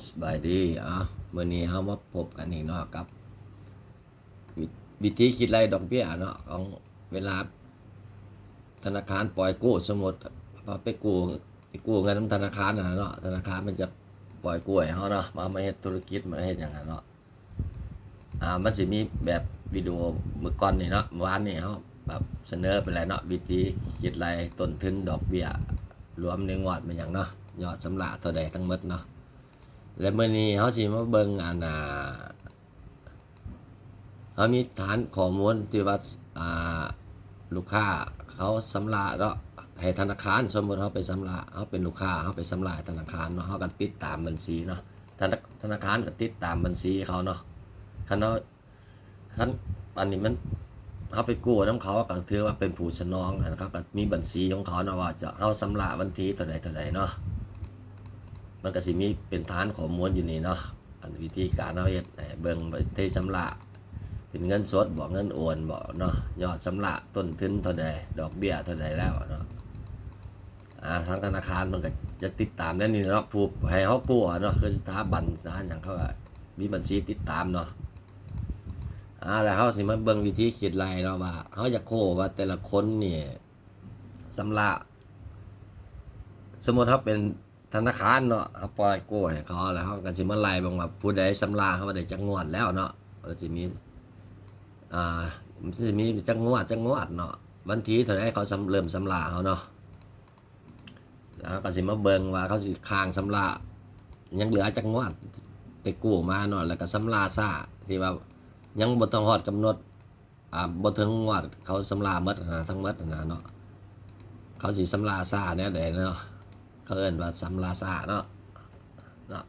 ສະບາຍດີ ເອົາ ມື້ນີ້ເຮົາມາພົບກັນອີກເນາະ ກັບ ວິ ວິທີຄິດໄລ່ດອກເບ້ຍເນາະ ຂອງເວລາທະນາຄານປ່ອຍກູ້ ສົມມຸດເຮົາໄປກູ້ ໄປກູ້ເງິນນຳທະນາຄານຫັ້ນນະເນາະ ທະນາຄານມັນຈະປ່ອຍກູ້ໃຫ້ເຮົາເນາະ ມາ ມາເຮັດທຸລະກິດ ມາເຮັດຫຍັງຫັ້ນເນາະ. ອ່າ ມັນຊິມີແບບວິດີໂອມື້ກ່ອນນີ້ເນາະ ມື້ວານນີ້ເຮົາແບບສະເໜີໄປແລ້ວເນາະ ວິທີຄິດໄລ່ຕົ້ນທຶນດອກເບ້ຍລວມໃນງວດແມ່ນຫຍັງເນາະ ຍອດຊຳລະເທົ່າໃດທັງໝົດເນາະ ແລະ ມື້ນີ້ເຮົາຊິມາເບິ່ງ ອັນ ອ່າ ເຮົາມີຖານຂໍ້ມູນທີ່ວ່າ ອ່າ ລູກຄ້າເຂົາຊຳລະເນາະ ໃຫ້ທະນາຄານ ສົມມຸດເຮົາໄປຊຳລະ ເຮົາເປັນລູກຄ້າ ເຮົາໄປຊຳລະໃຫ້ທະນາຄານເນາະ ເຮົາກໍຕິດຕາມບັນຊີເນາະ ທະນາ ທະນາຄານກໍຕິດຕາມບັນຊີເຂົາເນາະ ຄັນເຮົາ ຄັນ ອັນນີ້ມັນ ເຮົາໄປກູ້ນຳເຂົາ ກໍຖືວ່າເປັນຜູ້ສະໜອງ ອັນ ເຂົາກໍມີບັນຊີຂອງເຂົາເນາະ ວ່າຈະ ເຮົາຊຳລະວັນທີເທົ່າໃດເທົ່າໃດເນາະ ມັນກໍຊິມີເປັນຖານຂໍ້ມູນຢູ່ນີ້ເນາະ ອັນ ວິທີການເຮົາເຮັດໃຫ້ເບິ່ງ ໄປເທຊຳລະ ເປັນເງິນສົດບໍ ເງິນໂອນບໍເນາະ ຍອດຊຳລະ ຕົ້ນທຶນເທົ່າໃດ ດອກເບ້ຍເທົ່າໃດແລ້ວເນາະ. ອ່າ ທາງທະນາຄານເພິ່ນກໍຈະຕິດຕາມແນວນີ້ເນາະ ຜູ້ໃຫ້ເຮົາກູ້ເນາະ ຄືສະຖາບັນ ສະຖານຫຍັງ ເຂົາກໍມີບັນຊີຕິດຕາມເນາະ. ອ່າ ແລ້ວເຮົາຊິມາເບິ່ງວິທີຄິດໄລ່ເນາະ ວ່າເຮົາຢາກຮູ້ວ່າແຕ່ລະຄົນນີ້ຊຳລະ ສົມມຸດເຮົາເປັນ ທະນາຄານເນາະ ເຮົາປ່ອຍກູ້ໃຫ້ເຂົາ ແລ້ວເຮົາກໍຊິມາໄລ່ເບິ່ງວ່າຜູ້ໃດຊຳລະເຮົາໄດ້ຈັກງວດແລ້ວເນາະ ກໍຊິມີ ອ່າ ມັນຊິມີຈັກງວດ ຈັກງວດເນາະ ວັນທີເທົ່າໃດເຂົາຊຳ ເລີ່ມຊຳລະເຮົາເນາະ ແລ້ວເຮົາກໍຊິມາເບິ່ງວ່າເຂົາຊິຄ້າງຊຳລະ ຍັງເຫຼືອຈັກງວດ ໄດ້ກູ້ມາເນາະ ແລ້ວກໍຊຳລະຊ້າ ທີ່ວ່າຍັງບໍ່ທັນຮອດກຳນົດ ອ່າ ບໍ່ເຖິງງວດ ເຂົາຊຳລະໝົດຫັ້ນນະ ທັງໝົດຫັ້ນນະເນາະ ເຂົາຊິຊຳລະຊ້າແນວໃດເນາະ ເຂົາເອີ້ນວ່າຊຳລະຊ້າເນາະ ເນາະ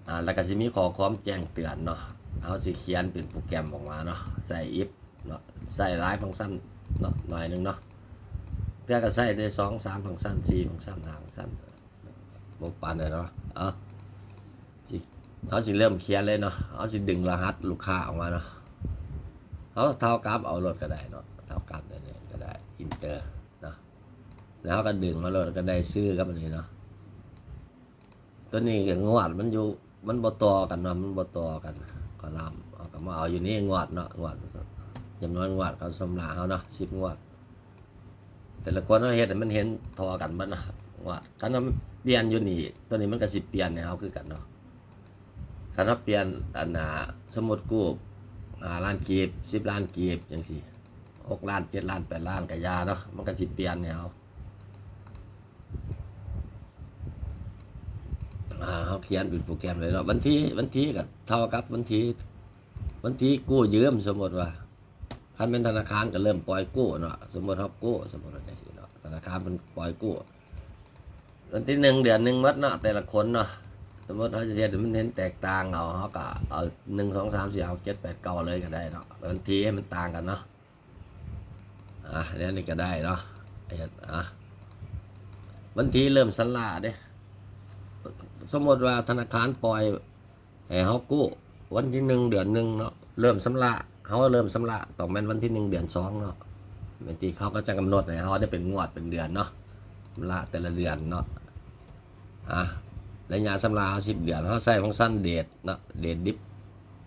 ອ່າ ແລ້ວກໍຊິມີຂໍ້ຄວາມແຈ້ງເຕືອນເນາະ ເຮົາຊິຂຽນເປັນໂປຣແກຣມອອກມາເນາະ ໃສ່ if ເນາະ ໃສ່ຫຼາຍຟັງຊັນເນາະ ໜ້ອຍໜຶ່ງເນາະ ເທື່ອກໍໃຊ້ໄດ້ສອງສາມຟັງຊັນ ສີ່ຟັງຊັນ ຫ້າຟັງຊັນ ບໍ່ປານໃດເນາະ ເອົາ ຊິ ເຮົາຊິເລີ່ມຂຽນເລີຍເນາະ ເຮົາຊິດຶງລະຫັດລູກຄ້າອອກມາເນາະ ເຮົາເທົ່າກັບເອົາໂລດກໍໄດ້ເນາະ ເທົ່າກັບແນວນີ້ກໍໄດ້ enter ເນາະ ແລ້ວເຮົາກໍດຶງມາໂລດ ກໍໄດ້ຊື່ກັບອັນນີ້ເນາະ ຕົວນີ້ກໍງວດມັນຢູ່ ມັນບໍ່ຕໍ່ກັນເນາະ ມັນບໍ່ຕໍ່ກັນ ຄອລອມ ເຮົາກໍມາເອົາຢູ່ນີ້ ງວດເນາະ ງວດ ຈຳນວນງວດເຂົາຊຳລະເຮົາເນາະ ສິບງວດ ແຕ່ລະຄົນເຮົາເຮັດໃຫ້ມັນເຫັນທໍ່ກັນເບິດເນາະ ງວດ ຄັນເຮົາປ່ຽນຢູ່ນີ້ ຕົວນີ້ມັນກໍຊິປ່ຽນໃຫ້ເຮົາຄືກັນເນາະ ຄັນເຮົາປ່ຽນ ອັນ ອ່າ ສົມມຸດກູ້ ຫ້າລ້ານກີບ ສິບລ້ານກີບ ຈັ່ງຊີ້ ຫົກລ້ານ ເຈັດລ້ານ ແປດລ້ານ ກໍຢ່າເນາະ ມັນກໍຊິປ່ຽນໃຫ້ເຮົາ ອ່າ ເຮົາຂຽນເປັນໂປຣແກຣມເລີຍເນາະ ວັນທີ ວັນທີກໍເທົ່າກັບວັນທີ ວັນທີກູ້ຢືມ ສົມມຸດວ່າ ຄັນແມ່ນທະນາຄານກໍເລີ່ມປ່ອຍກູ້ເນາະ ສົມມຸດເຮົາກູ້ ສົມມຸດວ່າຈັ່ງຊີ້ເນາະ ທະນາຄານເພິ່ນປ່ອຍກູ້ ວັນທີໜຶ່ງເດືອນໜຶ່ງໝົດເນາະ ແຕ່ລະຄົນເນາະ ສົມມຸດເຮົາຈະເຮັດໃຫ້ມັນເຫັນແຕກຕ່າງເອົາ ເຮົາກໍເອົາ ໜຶ່ງ ສອງ ສາມ ສີ່ ຫ້າ ຫົກ ເຈັດ ແປດ ເກົ້າ ເລີຍກໍໄດ້ເນາະ ວັນທີໃຫ້ມັນຕ່າງກັນເນາະ ອ່າ ແນວນີ້ກໍໄດ້ເນາະ ເຮັດ ອ່າ ວັນທີເລີ່ມຊຳລະເດ້ ສົມມຸດວ່າທະນາຄານປ່ອຍ ໃຫ້ເຮົາກູ້ວັນທີໜຶ່ງເດືອນໜຶ່ງເນາະ ເລີ່ມຊຳລະ ເຮົາເລີ່ມຊຳລະຕ້ອງແມ່ນວັນທີໜຶ່ງເດືອນສອງເນາະ ແມ່ນທີ່ເຂົາກໍຈະກຳນົດໃຫ້ເຮົາໄດ້ເປັນງວດເປັນເດືອນເນາະ ຊຳລະແຕ່ລະເດືອນເນາະ ອ່າ ໄລຍະຊຳລະເຮົາສິບເດືອນ ເຮົາໃຊ້ຟັງຊັນເດດເນາະ ເດດດິບ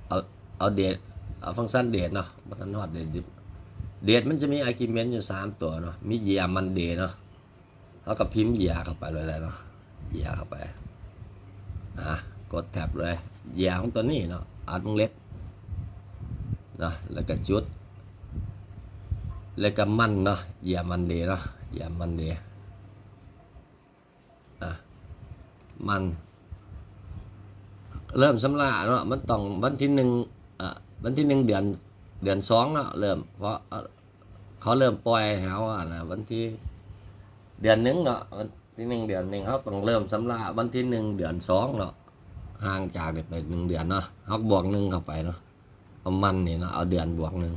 ເອົາ ເອົາເດດ ເອົາຟັງຊັນເດດເນາະ ບໍ່ທັນຮອດເດດດິບ ເດດມັນຈະມີອາກິວເມັນຢູ່ສາມຕົວເນາະ ມີເຢຍ ມັນເດ ເນາະ ເຮົາກໍພິມເຢຍເຂົ້າໄປໂລດແຫຼະເນາະ ເຢຍເຂົ້າໄປ ອ່າ ກົດແທັບເລີຍ ເຢຍຂອງຕົວນີ້ເນາະ ອັດວົງເລັບເນາະ ແລ້ວກໍຈຸດ ແລ້ວກໍມັນເນາະ ເຢຍມັນເດເນາະ ເຢຍມັນເດ ອ່າ ມັນເລີ່ມຊຳລະເນາະ ມັນຕ້ອງວັນທີໜຶ່ງ ອ່າ ວັນທີໜຶ່ງເດືອນ ເດືອນສອງເນາະ ເລີ່ມ ເພາະ ເຂົາເລີ່ມປ່ອຍໃຫ້ເຮົາ ອັນນະ ວັນທີ ເດືອນໜຶ່ງເນາະ ວັນທີໜຶ່ງເດືອນໜຶ່ງ ເຮົາຕ້ອງເລີ່ມຊຳລະວັນທີໜຶ່ງເດືອນສອງເນາະ ຫ່າງຈາກນີ້ໄປໜຶ່ງເດືອນເນາະ ເຮົາບວກໜຶ່ງເຂົ້າໄປເນາະ ເອົາມັນນີ້ເນາະ ເອົາເດືອນບວກໜຶ່ງ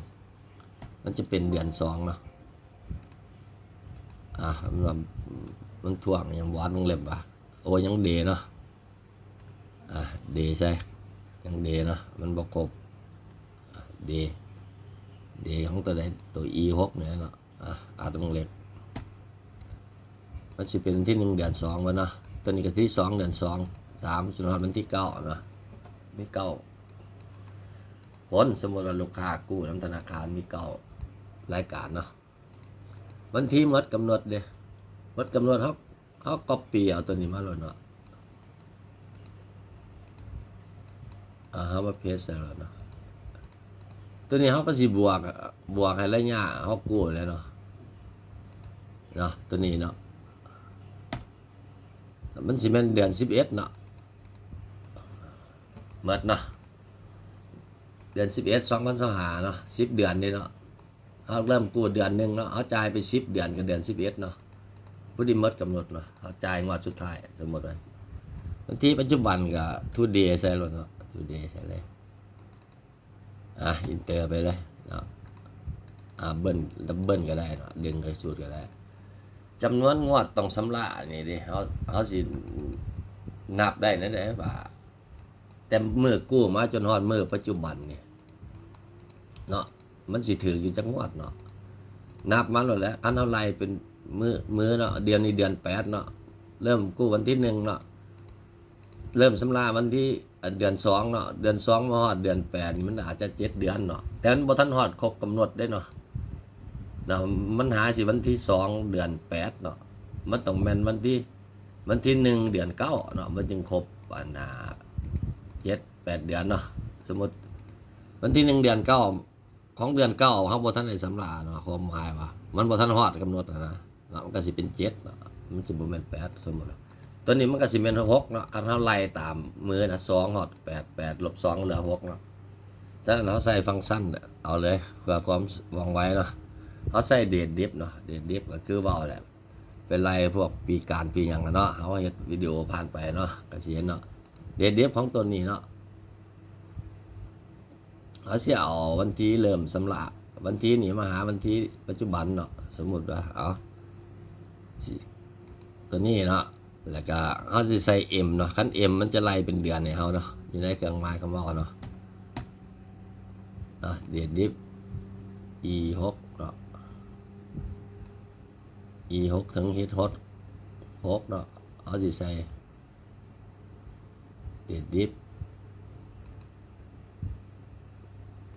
ມັນຈະເປັນເດືອນສອງເນາະ ອ່າ ມັນວ່າ ມັນທວງຫຍັງ ບໍ່ອັດວົງເລັບຫວາ ໂອ້ ຍັງເດເນາະ ອ່າ ເດໃສ່ ຍັງເດເນາະ ມັນບໍ່ຄົບ ອ່າ ເດ ເດຂອງຕົວໃດ ຕົວອີຫົກນີ້ເນາະ ອ່າ ອັດວົງເລັບ ມັນຊິເປັນທີໜຶ່ງເດືອນສອງເບິດເນາະ ຕົວນີ້ກໍທີສອງເດືອນສອງ ສ ສາມ ຈົນຮອດວັນທີເກົ້າເນາະ ມີເກົ້າຄົນ. ສົມມຸດວ່າລູກຄ້າກູ້ນຳທະນາຄານມີເກົ້າລາຍການເນາະ ວັນທີໝົດກຳນົດເດ້ ໝົດກຳນົດ ເຮົາ ເຮົາກັອບປີ້ເອົາຕົວນີ້ມາໂລດເນາະ ອ່າ ເຮົາມາເພສໃສ່ໂລດເນາະ. ຕົວນີ້ເຮົາກໍຊິບວກ ບວກໃຫ້ໄລຍະເຮົາກູ້ແຫຼະເນາະ ເນາະ ຕົວນີ້ເນາະ ມັນຊິແມ່ນເດືອນສິບເອັດເນາະ ໝົດເນາະ ເດືອນສິບເອັດ ສອງພັນຊາວຫ້າເນາະ ສິບເດືອນເດ້ເນາະ. ເຮົາເລີ່ມກູ້ເດືອນໜຶ່ງເນາະ ເຮົາຈ່າຍໄປສິບເດືອນກັບເດືອນສິບເອັດເນາະ ພໍດີໝົດກຳນົດເນາະ ເຮົາຈ່າຍງວດສຸດທ້າຍ. ສົມມຸດວ່າວັນທີປັດຈຸບັນກໍທູເດໃສ່ໂລດເນາະ ທູເດໃສ່ເລີຍ ອ່າ ເອັນເຕີໄປເລີຍເນາະ ອ່າ ເບິ້ນ ດັບເບິ້ນກໍໄດ້ເນາະ ດຶງໄປສູດກໍໄດ້. ຈຳນວນງວດຕ້ອງຊຳລະນີ້ເດ້ ເຮົາ ເຮົາຊິນັບໄດ້ແນວໃດວ່າ ແຕ່ມື້ກູ້ມາຈົນຮອດມື້ປັດຈຸບັນນີ້ເນາະ ມັນຊິຖືກຢູ່ຈັກງວດເນາະ ນັບມາໂລດແຫຼະ. ຄັນເຮົາໄລ່ເປັນມື້ ມື້ເນາະ ດຽວນີ້ເດືອນແປດເນາະ ເລີ່ມກູ້ວັນທີໜຶ່ງເນາະ ເລີ່ມຊຳລະວັນທີ ເດືອນສອງເນາະ ເດືອນສອງມາຮອດເດືອນແປດນີ້ ມັນອາດຈະເຈັດເດືອນເນາະ ແຕ່ມັນບໍ່ທັນຮອດຄົບກຳນົດເດ້ເນາະ ເນາະ ມັນຫາຊິວັນທີສອງເດືອນແປດເນາະ ມັນຕ້ອງແມ່ນວັນທີ ວັນທີໜຶ່ງເດືອນເກົ້າເນາະ ມັນຈຶ່ງຄົບ ອັນນ່າ ເຈັດແປດເດືອນເນາະ. ສົມມຸດວັນທີໜຶ່ງເດືອນເກົ້າ ຂອງເດືອນເກົ້າ ເຮົາບໍ່ທັນໄດ້ຊຳລະເນາະ ຄວາມໝາຍວ່າມັນບໍ່ທັນຮອດກຳນົດຫັ້ນນະ ເນາະ ມັນກໍຊິເປັນເຈັດເນາະ ມັນຊິບໍ່ແມ່ນແປດ. ສົມມຸດວ່າຕົວນີ້ມັນກໍຊິແມ່ນຫົກເນາະ ຄັນເຮົາໄລ່ຕາມມື້ນະ ສອງຮອດແປດ ແປດລົບສອງເຫຼືອຫົກເນາະ. ສະນັ້ນເຮົາໃສ່ຟັງຊັນເອົາເລີຍ ເພື່ອຄວາມວ່ອງໄວເນາະ ເຮົາໃສ່ເດດດິບເນາະ ເດດດິບກໍຄືເວົ້າແຫຼະ ໄປໄລ່ພວກປີການປີຫຍັງເນາະ ເຮົາເຮັດວິດີໂອຜ່ານໄປເນາະ ກໍຊິເຫັນເນາະ ເດດດິບຂອງຕົວນີ້ເນາະ ເຮົາຊິເອົາວັນທີເລີ່ມຊຳລະ ວັນທີນີ້ມາຫາວັນທີປັດຈຸບັນເນາະ. ສົມມຸດວ່າ ເອົາ ຊິ ຕົວນີ້ເນາະ ແລ້ວກະເຮົາຊິໃສ່ເອັມເນາະ ຄັນເອັມມັນຈະໄລ່ເປັນເດືອນໃຫ້ເຮົາເນາະ ຢູ່ໃນເຄື່ອງໝາຍຄຳເວົ້າເນາະ ເນາະ ເດດດິບ ອີຫົກເນາະ ອີຫົກເຖິງເຮັດຫົກເນາະ ເຮົາຊິໃສ່ ເດດດິບ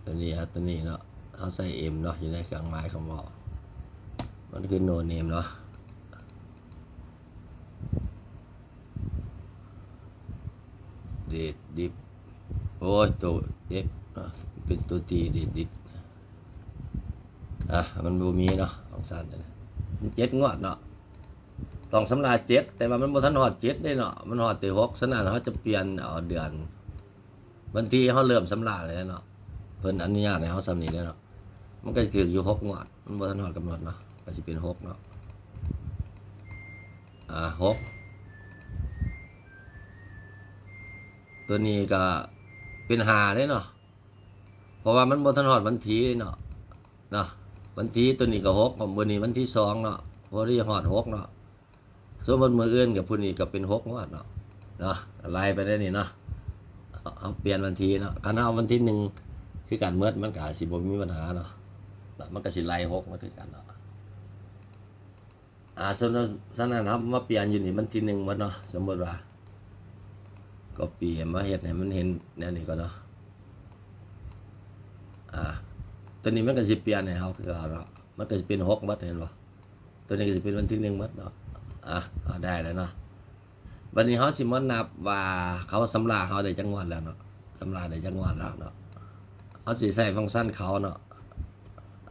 ຕົວນີ້ ຕົວນີ້ເນາະ ເຮົາໃສ່ເອັມເນາະ ຢູ່ໃນເຄື່ອງໝາຍຄຳເວົ້າ ມັນຄືໂນເນມເນາະ ເດດດິບ ໂອ້ຍ ໂຕເອັບເນາະ ເປັນໂຕທີ ເດດດິບ ອ່າ ມັນບໍ່ມີເນາະ ຂອງຊັ້ນ ມັນເຈັດງວດເນາະ ຕ້ອງຊຳລະເຈັດ ແຕ່ວ່າມັນບໍ່ທັນຮອດເຈັດເດ້ເນາະ ມັນຮອດແຕ່ຫົກ ສະນັ້ນເຮົາຈະປ່ຽນເອົາເດືອນ ວັນທີເຮົາເລີ່ມຊຳລະແລ້ວເນາະ ເພິ່ນອະນຸຍາດໃຫ້ເຮົາສ່ຳນີ້ແລ້ວເນາະ ມັນກໍຊິຖືກຢູ່ຫົກງວດ ມັນບໍ່ທັນຮອດກຳນົດເນາະ ກໍຊິເປັນຫົກເນາະ ອ່າ ຫົກ ຕົວນີ້ກໍເປັນຫ້າເດ້ເນາະ ເພາະວ່າມັນບໍ່ທັນຮອດວັນທີເນາະ ເນາະ ວັນທີຕົວນີ້ກໍຫົກ ມື້ນີ້ວັນທີສອງເນາະ ພໍດີຮອດຫົກເນາະ ສົມມຸດມື້ອື່ນກັບຜູ້ນີ້ກໍເປັນຫົກງວດເນາະ ເນາະ ໄລ່ໄປໄດ້ນີ້ເນາະ ເຮົາປ່ຽນວັນທີເນາະ ຄັນເຮົາເອົາວັນທີໜຶ່ງຄືກັນໝົດ ມັນກໍອາດຊິບໍ່ມີບັນຫາເນາະ ເນາະ ມັນກໍຊິໄລ່ຫົກມາຄືກັນເນາະ ອ່າ ສະນັ້ນ ສະນັ້ນເຮົາມາປ່ຽນຢູ່ນີ້ ວັນທີໜຶ່ງໝົດເນາະ ສົມມຸດວ່າ ກໍປ່ຽນມາເຮັດໃຫ້ມັນເຫັນແນວນີ້ກ່ອນເນາະ ອ່າ ຕົວນີ້ມັນກໍຊິປ່ຽນໃຫ້ເຮົາຄືເກົ່າເນາະ ມັນກໍຊິເປັນຫົກໝົດ ເຫັນບໍ່? ຕົວນີ້ກໍຊິເປັນວັນທີໜຶ່ງໝົດເນາະ ອ່າ ເຮົາໄດ້ແລ້ວເນາະ ບັດນີ້ເຮົາຊິມານັບວ່າເຂົາຊຳລະເຮົາໄດ້ຈັກງວດແລ້ວເນາະ ຊຳລະໄດ້ຈັກງວດແລ້ວເນາະ ເຮົາຊິໃຊ້ຟັງຊັນເຂົາເນາະ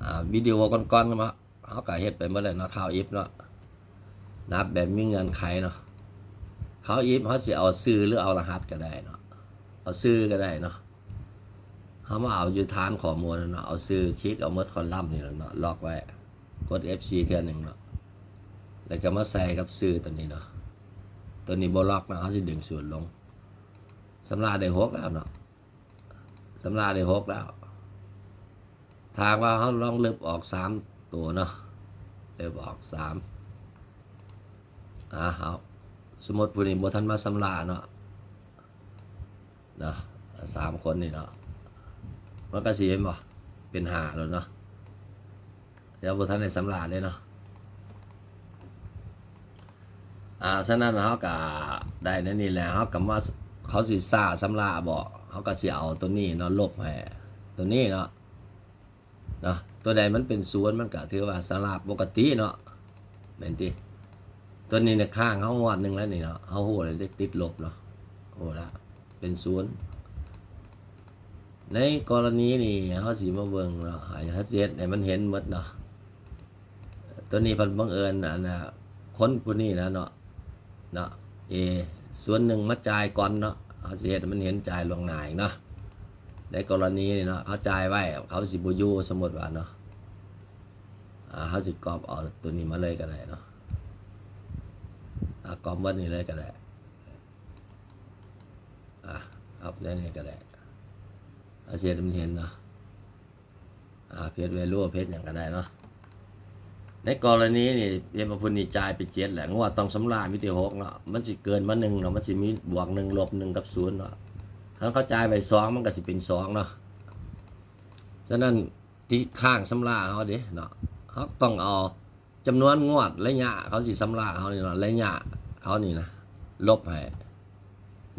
ອ່າ ວິດີໂອກ່ອນໆເນາະ ເຮົາກໍເຮັດໄປໝົດແລ້ວເນາະ ເຂົາອີຟເນາະ ນັບແບບມີເງື່ອນໄຂເນາະ ເຂົາອີຟ ເຮົາຊິເອົາຊື່ ຫຼື ເອົາລະຫັດກໍໄດ້ເນາະ ເອົາຊື່ກໍໄດ້ເນາະ ເຮົາມາເອົາຢູ່ຖານຂໍ້ມູນເນາະ ເອົາຊື່ ຄລິກເອົາໝົດຄອນລັມນີ້ແຫຼະເນາະ ລັອກໄວ້ ກົດເອັຟສີ່ເທື່ອໜຶ່ງເນາະ ແລ້ວກໍມາໃສ່ກັບຊື່ຕົວນີ້ເນາະ ຕົວນີ້ບໍ່ລັອກເນາະ ເຮົາຊິດຶງສູດລົງ ຊຳລະໄດ້ຫົກແລ້ວເນາະ ຊຳລະໄດ້ຫົກແລ້ວ ຖ້າວ່າເຮົາລອງລຶບອອກສາມໂຕເນາະ ລຶບອອກສາມ ອ່າ ເຮົາ ສົມມຸດຜູ້ນີ້ບໍ່ທັນມາຊຳລະເນາະ ເນາະ ສາມຄົນນີ້ເນາະ ມັນກໍຊິເຫັນບໍ່ ເປັນຫ້າແລ້ວເນາະ ແຕ່ບໍ່ທັນໄດ້ຊຳລະເດ້ເນາະ ອ່າ ສະນັ້ນເຮົາກະໄດ້ໃນນີ້ແຫຼະ ເຮົາກະມາ ເຂົາຊິຊ້າຊຳລະບໍ່ ເຮົາກະຊິເອົາໂຕນີ້ເນາະ ລົບໃຫ້ໂຕນີ້ເນາະ ເນາະ ໂຕໃດມັນເປັນສູນ ມັນກະຖືວ່າຊຳລະປົກກະຕິເນາະ ແມ່ນຕິ? ໂຕນີ້ນະ ຄ້າງເຮົາງວດໜຶ່ງແລ້ວນີ້ເນາະ ເຮົາຮູ້ແລ້ວເດ້ ຕິດລົບເນາະ ຮູ້ລະ ເປັນສູນ. ໃນກໍລະນີນີ້ ເຮົາຊິມາເບິ່ງເນາະ ໃຫ້ເຮົາຊິເຮັດໃຫ້ມັນເຫັນໝົດເນາະ. ໂຕນີ້ເພິ່ນບັງເອີນ ອັນນ່າ ຄົນຜູ້ນີ້ນະເນາະ ເນາະ ເອ ສ່ວນໜຶ່ງມາຈ່າຍກ່ອນເນາະ ເຮົາຊິເຮັດໃຫ້ມັນເຫັນຈ່າຍລ່ວງໜ້າອີກເນາະ. ໃນກໍລະນີນີ້ເນາະ ເຂົາຈ່າຍໄວ້ ເຂົາຊິບໍ່ຢູ່ ສົມມຸດວ່າເນາະ ອ່າ ເຮົາຊິກອບເອົາໂຕນີ້ມາເລີຍກໍໄດ້ເນາະ ອ່າ ກອບເບິດນີ້ເລີຍກໍໄດ້ ອ່າ ກອບແນວນີ້ກໍໄດ້ ເຮົາຊິເຮັດໃຫ້ມັນເຫັນເນາະ. ອ່າ ເພຈແວລູ ເພຈຫຍັງກໍໄດ້ເນາະ. ໃນກໍລະນີນີ້ ເອ ຜູ້ນີ້ຈ່າຍໄປເຈັດແຫຼະ ງວດຕ້ອງຊຳລະມີແຕ່ຫົກເນາະ ມັນຊິເກີນມາໜຶ່ງເນາະ ມັນຊິມີບວກໜຶ່ງ ລົບໜຶ່ງ ກັບສູນເນາະ. ຄັນເຂົາຈ່າຍໄປສອງ ມັນກໍຊິເປັນສອງເນາະ. ສະນັ້ນ ທີ່ຄ້າງຊຳລະເຮົາເດ້ເນາະ ເຮົາຕ້ອງເອົາຈຳນວນງວດ ໄລຍະເຂົາຊິຊຳລະເຮົານີ້ເນາະ ໄລຍະເຂົານີ້ນະ ລົບໃຫ້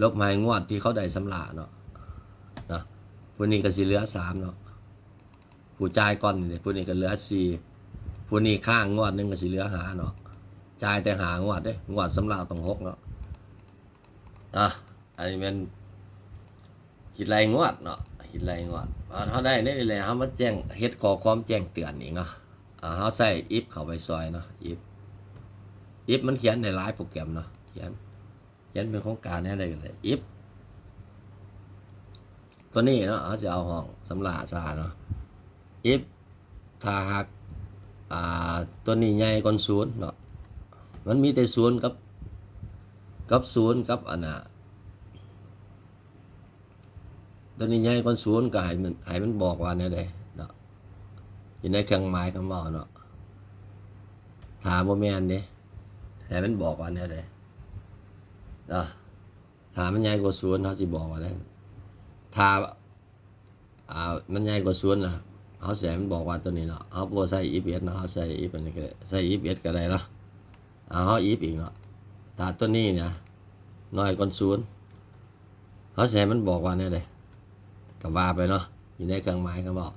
ລົບໃຫ້ງວດທີ່ເຂົາໄດ້ຊຳລະເນາະ ເນາະ. ຜູ້ນີ້ກໍຊິເຫຼືອສາມເນາະ ຜູ້ຈ່າຍກ່ອນນີ້ເດ້ ຜູ້ນີ້ກໍເຫຼືອສີ່ ຜູ້ນີ້ຄ້າງງວດໜຶ່ງກໍຊິເຫຼືອຫ້າເນາະ ຈ່າຍແຕ່ຫ້າງວດເດ້ ງວດຊຳລະຕ້ອງຫົກເນາະ. ອ່າ ອັນນີ້ແມ່ນຄິດລາຍງວດເນາະ ຄິດລາຍງວດ ເຮົາໄດ້ໃນນີ້ແຫຼະ ເຮົາມາແຈ້ງ ເຮັດຂໍ້ຄວາມແຈ້ງເຕືອນອີກເນາະ. ອ່າ ເຮົາໃສ່ if ເຂົ້າໄປຊ່ອຍເນາະ if if ມັນຂຽນໄດ້ຫຼາຍໂປຣແກຣມເນາະ ຂຽນ ຂຽນເປັນໂຄງການແນວໃດກໍໄດ້ if ຕົວນີ້ເນາະ ເຮົາຊິເອົາຫ້ອງຊຳລະຊາເນາະ if ຖ້າຫາກ ອ່າ ຕົວນີ້ໃຫຍ່ກວ່າສູນເນາະ ມັນມີແຕ່ສູນກັບ ກັບສູນກັບອັນນ່າ ຕົວນີ້ໃຫຍ່ກວ່າສູນ ກໍໃຫ້ມັນ ໃຫ້ມັນບອກວ່າແນວໃດເນາະ ຢູ່ໃນເຄື່ອງໝາຍຄຳເວົ້າເນາະ. ຖ້າບໍ່ແມ່ນເດ້ ໃຫ້ມັນບອກວ່າແນວໃດເນາະ ຖ້າມັນໃຫຍ່ກວ່າສູນ ເຮົາຊິບອກວ່າໃດ ຖ້າ ອ່າ ມັນໃຫຍ່ກວ່າສູນນະ ເຮົາຊິໃຫ້ມັນບອກວ່າຕົວນີ້ເນາະ ເຮົາບໍ່ໃສ່ if else ເນາະ ເຮົາໃສ່ if ອັນນີ້ກໍໄດ້ ໃສ່ if else ກໍໄດ້ເນາະ. ອ່າ ເຮົາ if ອີກເນາະ ຖ້າຕົວນີ້ນະ ນ້ອຍກວ່າສູນ ເຮົາຊິໃຫ້ມັນບອກວ່າແນວໃດ ກໍວ່າໄປເນາະ ຢູ່ໃນເຄື່ອງໝາຍຄຳເວົ້າ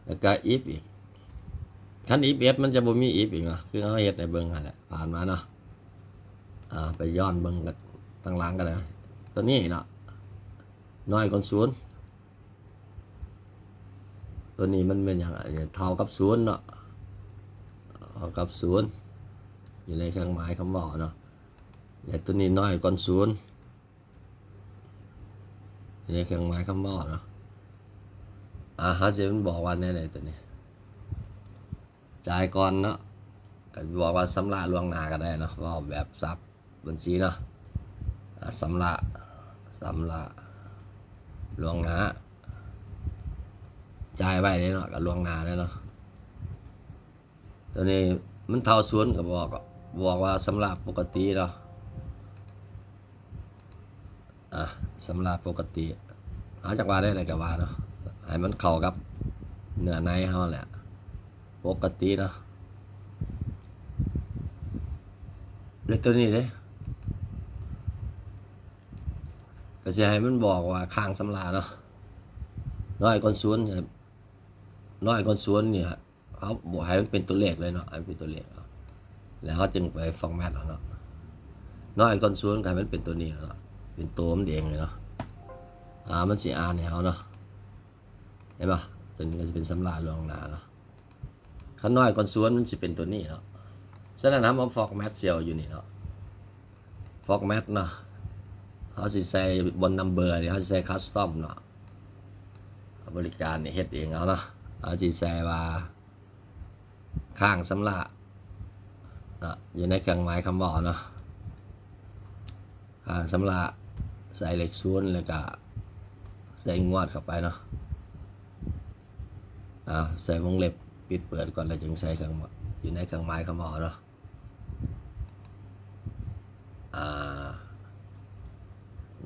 ແລ້ວກໍ if ອີກ ຄັນ if else ມັນຈະບໍ່ມີ if ອີກເນາະ ຄືເຮົາເຮັດໃຫ້ເບິ່ງຫັ້ນແຫຼະ ຜ່ານມາເນາະ. ອ່າ ໄປຍ້ອນເບິ່ງກັນທາງຫຼັງກໍໄດ້ ຕົວນີ້ເນາະ ນ້ອຍກວ່າສູນ ຕົວນີ້ມັນແມ່ນຫຍັງ ອັນນີ້ເທົ່າກັບສູນເນາະ ເທົ່າກັບສູນ ຢູ່ໃນເຄື່ອງໝາຍຄຳເວົ້າເນາະ ແລະ ຕົວນີ້ນ້ອຍກວ່າສູນ ຢູ່ໃນເຄື່ອງໝາຍຄຳເວົ້າເນາະ. ອ່າ ເຮົາຊິມັນບອກວ່າແນວໃດຕົວນີ້ ຈ່າຍກ່ອນເນາະ ກໍບອກວ່າຊຳລະລ່ວງໜ້າກໍໄດ້ເນາະ ເວົ້າແບບສັບບັນຊີເນາະ. ອ່າ ຊຳລະ ຊຳລະລ່ວງໜ້າ ຈ່າຍໄວ້ເດ້ເນາະ ກໍລ່ວງໜ້າແລ້ວເນາະ. ຕົວນີ້ມັນເທົ່າສູນ ກໍບອກ ບອກວ່າຊຳລະປົກກະຕິເນາະ. ອ່າ ຊຳລະປົກກະຕິ ເຮົາຈັກວ່າແນວໃດກໍວ່າເນາະ ໃຫ້ມັນເຂົ້າກັບເນື້ອໃນເຮົາແຫຼະ ປົກກະຕິເນາະ. ແລ້ວຕົວນີ້ເດ້ ກໍຊິໃຫ້ມັນບອກວ່າຄ້າງຊຳລະເນາະ ນ້ອຍກວ່າສູນ ນ້ອຍກວ່າສູນນີ້ ເຮົາບໍ່ໃຫ້ມັນເປັນຕົວເລກເລີຍເນາະ ໃຫ້ມັນເປັນຕົວເລກເອົາ ແລ້ວເຮົາຈຶ່ງໄປຟໍແມັດເອົາເນາະ. ນ້ອຍກວ່າສູນກໍໃຫ້ມັນເປັນຕົວນີ້ເນາະ ເປັນໂຕມັນເອງເລີຍເນາະ. ອ່າ ມັນຊິອ່ານໃຫ້ເຮົາເນາະ ເຫັນບໍ່ ຕົວນີ້ກໍຊິເປັນຊຳລະລ່ວງໜ້າເນາະ. ຄັນນ້ອຍກວ່າສູນມັນຊິເປັນຕົວນີ້ເນາະ. ສະນັ້ນເຮົາມາຟໍແມັດເຊວຢູ່ນີ້ເນາະ ຟໍແມັດເນາະ ເຮົາຊິໃສ່ບົນນຳເບີນີ້ ເຮົາຊິໃສ່ຄັສຕອມເນາະ ບໍລິການນີ້ເຮັດເອງເອົາເນາະ. ເຮົາຊິໃສ່ວ່າຄ້າງຊຳລະເນາະ ຢູ່ໃນເຄື່ອງໝາຍຄຳເວົ້າເນາະ ຄ້າງຊຳລະ ໃສ່ເລກສູນ ແລ້ວກະໃສ່ງວດເຂົ້າໄປເນາະ. ອ່າ ໃສ່ວົງເລັບປິດເປີດກ່ອນ ແລ້ວຈຶ່ງໃສ່ເຄື່ອງ ຢູ່ໃນເຄື່ອງໝາຍຄຳເວົ້າເນາະ. ອ່າ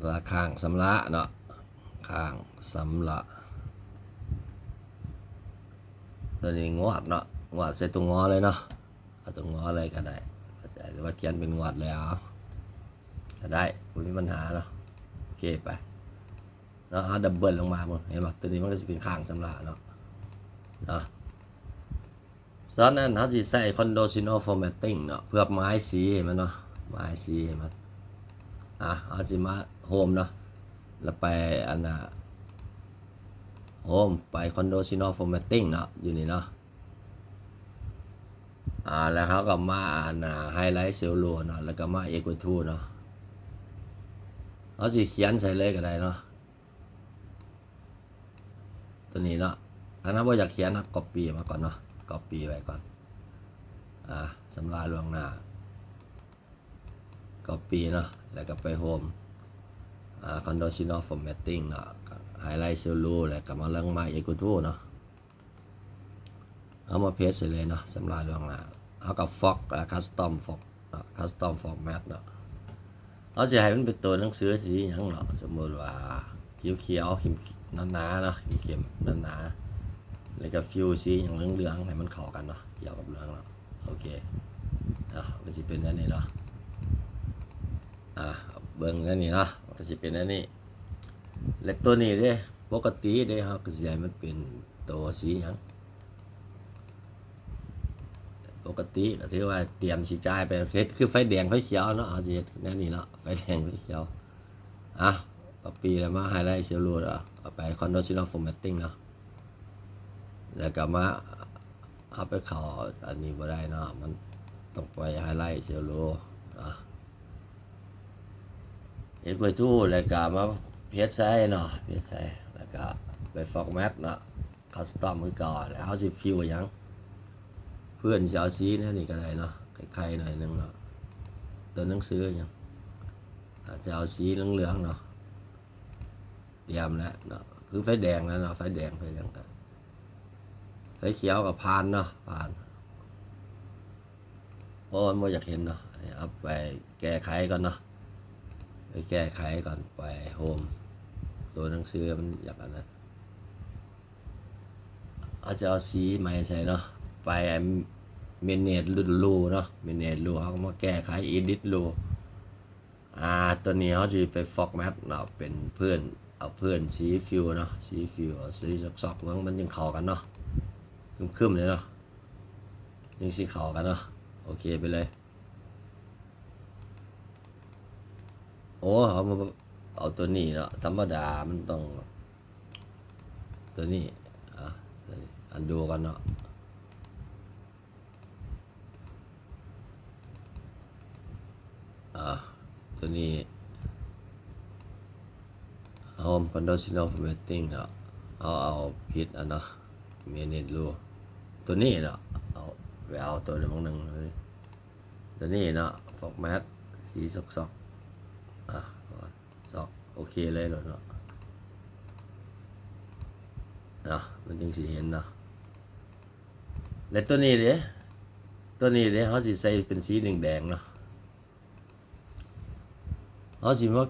ວ່າຄ້າງຊຳລະເນາະ ຄ້າງຊຳລະ ຕົວນີ້ງວດເນາະ ງວດໃສ່ຕົວງໍເລີຍເນາະ ເອົາຕົວງໍເລີຍກໍໄດ້ ຫຼືວ່າຂຽນເປັນງວດເລີຍ ເອົາ ກໍໄດ້ ບໍ່ມີບັນຫາເນາະ. ໂອເຄ ໄປເນາະ ເຮົາດັບເບິນລົງມາເບິ່ງ ເຫັນບໍ່? ຕົວນີ້ມັນກໍຊິເປັນຂ້າງຊຳລະເນາະ ເນາະ. ສ່ວນນັ້ນເຮົາຊິໃຊ້ conditional formatting ເນາະ ເພື່ອໝາຍສີໃຫ້ມັນເນາະ ໝາຍສີໃຫ້ມັນ. ອ່າ ເຮົາຊິມາ Home ເນາະ ແລ້ວໄປອັນນ່າ Home ໄປ conditional formatting ເນາະ ຢູ່ນີ້ເນາະ. ອ່າ ແລ້ວເຮົາກໍມາອັນນ່າ highlight cell row ເນາະ ແລ້ວກໍມາ equal to ເນາະ. ເຮົາຊິຂຽນໃສ່ເລີຍກໍໄດ້ເນາະ ຕົວນີ້ເນາະ. ຄັນເຮົາບໍ່ຢາກຂຽນ ເຮົາ copy ມາກ່ອນເນາະ copy ໄວ້ກ່ອນ. ອ່າ ຊຳລະລ່ວງໜ້າ copy ເນາະ ແລ້ວກໍໄປ Home ອ່າ conditional formatting ເນາະ highlight cell row ແລ້ວກໍມາເລື່ອງ equal to ເນາະ. ເຮົາມາ paste ໃສ່ເລີຍເນາະ ຊຳລະລ່ວງໜ້າ. ເຮົາກໍ form ອ່າ custom form ເນາະ custom format ເນາະ. ເຮົາຊິໃຫ້ມັນເປັນຕົວໜັງສືສີຫຍັງເນາະ ສົມມຸດວ່າຂຽວໆ ເຂັ້ມໆ ໜາໆ ເນາະ ເຂັ້ມໆ ໜາໆ ແລ້ວກໍ fill ສີຫຍັງເຫຼືອງໆ ໃຫ້ມັນເຂົ້າກັນເນາະ ກ່ຽວກັບເຫຼືອງເນາະ. ໂອເຄ ອ່າ ມັນກໍຊິເປັນແນວນີ້ເນາະ. ອ່າ ເບິ່ງແນວນີ້ເນາະ ມັນກໍຊິເປັນແນວນີ້. ແລະ ຕົວນີ້ເດ້ ປົກກະຕິເດ້ ເຮົາກໍຊິໃຫ້ມັນເປັນໂຕສີຫຍັງ? ປົກກະຕິກໍຖືວ່າຕຽມຊິຈ່າຍໄປ ເຮັດຄືໄຟແດງໄຟຂຽວເນາະ ເຮົາຊິເຮັດແນວນີ້ເນາະ ໄຟແດງໄຟຂຽວ. ອ່ະ copy ແລ້ວມາ highlight cell row ເນາະ ເອົາໄປ conditional formatting ເນາະ ແລ້ວກໍມາ ເອົາໄປເຂົ້າອັນນີ້ບໍ່ໄດ້ເນາະ ມັນຕ້ອງໄປ highlight cell row ເນາະ. equal to ແລ້ວກໍມາ paste ໃສ່ເນາະ paste ໃສ່ ແລ້ວກໍໄປ format ເນາະ custom ຄືເກົ່າ. ແລ້ວເຮົາຊິ fill ຫຍັງ? ເພື່ອນຊິເອົາສີແນວນີ້ກໍໄດ້ເນາະ ໄຂ່ໆ ໜ້ອຍໜຶ່ງເນາະ ຕົວໜັງສືຫຍັງ ອາດຈະເອົາສີເຫຼືອງໆ ເນາະ. ຕຽມແລ້ວເນາະ ຄືໄຟແດງແລ້ວເນາະ ໄຟແດງໄຟຫຍັງກໍ ໄຟຂຽວກໍຜ່ານເນາະ ຜ່ານ ເພາະມັນບໍ່ຢາກເຫັນເນາະ. ອັນນີ້ເອົາໄປແກ້ໄຂກ່ອນເນາະ ໄປແກ້ໄຂກ່ອນ ໄປ Home ຕົວໜັງສືມັນຢາກອັນນັ້ນ ເຮົາຈະເອົາສີໃໝ່ໃສ່ເນາະ ໄປ manage rule ເນາະ manage rule ເຮົາກໍມາແກ້ໄຂ edit rule. ອ່າ ຕົວນີ້ເຮົາຊິໄປ format ເນາະ ເປັນພື້ນ ເອົາພື້ນສີ fill ເນາະ ສີ fill ເອົາສີຊອກໆ ເບິ່ງມັນຈຶ່ງເຂົ້າກັນເນາະ ຄຶມໆ ເລີຍເນາະ ຈຶ່ງຊິເຂົ້າກັນເນາະ. ໂອເຄໄປເລີຍ. ໂອ້ ເຮົາມາເອົາຕົວນີ້ເນາະ ທຳມະດາມັນຕ້ອງຕົວນີ້ ອ່າ undo ກ່ອນເນາະ. ອ່າ ຕົວນີ້ Home conditional formatting ເນາະ ເຮົາເອົາຜິດອັນເນາະ manage rule ຕົວນີ້ເນາະ ເອົາ ໄປເອົາຕົວນີ້ໝ່ອງໜຶ່ງ ຕົວນີ້ເນາະ format ສີຊອກໆ ອ່າ ຊອກ ໂອເຄເລີຍເນາະ ເນາະ ມັນຈຶ່ງຊິເຫັນເນາະ. ແລະ ຕົວນີ້ເດ້ ຕົວນີ້ເດ້ ເຮົາຊິໃສ່ເປັນສີແດງໆ ເນາະ ເຮົາຊິມາ